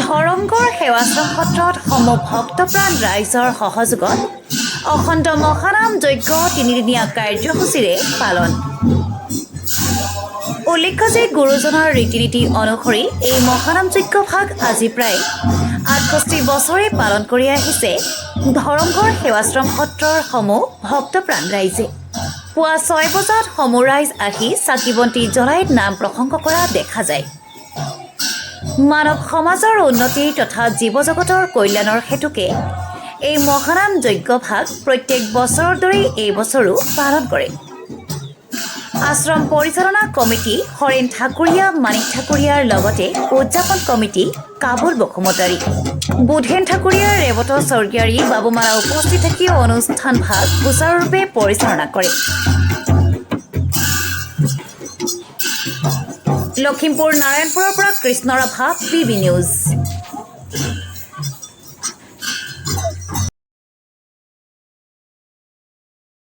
ধৰমগড় সেৱাশ্ৰম সত্ৰত সমূহ ভক্তপ্ৰাণ ৰাইজৰ সহযোগত অখণ্ড মহানাম যজ্ঞ তিনিদিনীয়া কাৰ্যসূচীৰে পালন। উল্লেখ্য যে গুৰুজনাৰ ৰীতি নীতি অনুসৰি এই মহানাম যজ্ঞ ভাগ আজি প্ৰায় 68 বছৰে পালন কৰি আহিছে ধৰমগড় সেৱাশ্ৰম সত্ৰৰ সমূহ ভক্তপ্ৰাণ ৰাইজে। পুৱা 6 বজাত সমূহ ৰাইজ আহি চাকি বন্তি জ্বলাই নাম প্ৰসংগ কৰা দেখা যায়। মানৱ সমাজৰ উন্নতি তথা জীৱ জগতৰ কল্যাণৰ হেতুকে এই মহানাম যজ্ঞ ভাগ প্ৰত্যেক বছৰৰ দৰেই এই বছৰো পালন কৰে। আশ্ৰম পৰিচালনা কমিটি হৰেণ ঠাকুৰীয়া, মাণিক ঠাকুৰীয়াৰ লগতে উদযাপন কমিটি কাবুল বসুমতাৰী, বুধেন ঠাকুৰীয়া, ৰেৱত স্বৰ্গীয়াৰী, বাবুমালা উপস্থিত থাকি অনুষ্ঠান ভাগ সুচাৰুৰূপে পৰিচালনা কৰে। লখিমপুৰ নাৰায়ণপুৰৰ পৰা Krishna Rabha, P B news.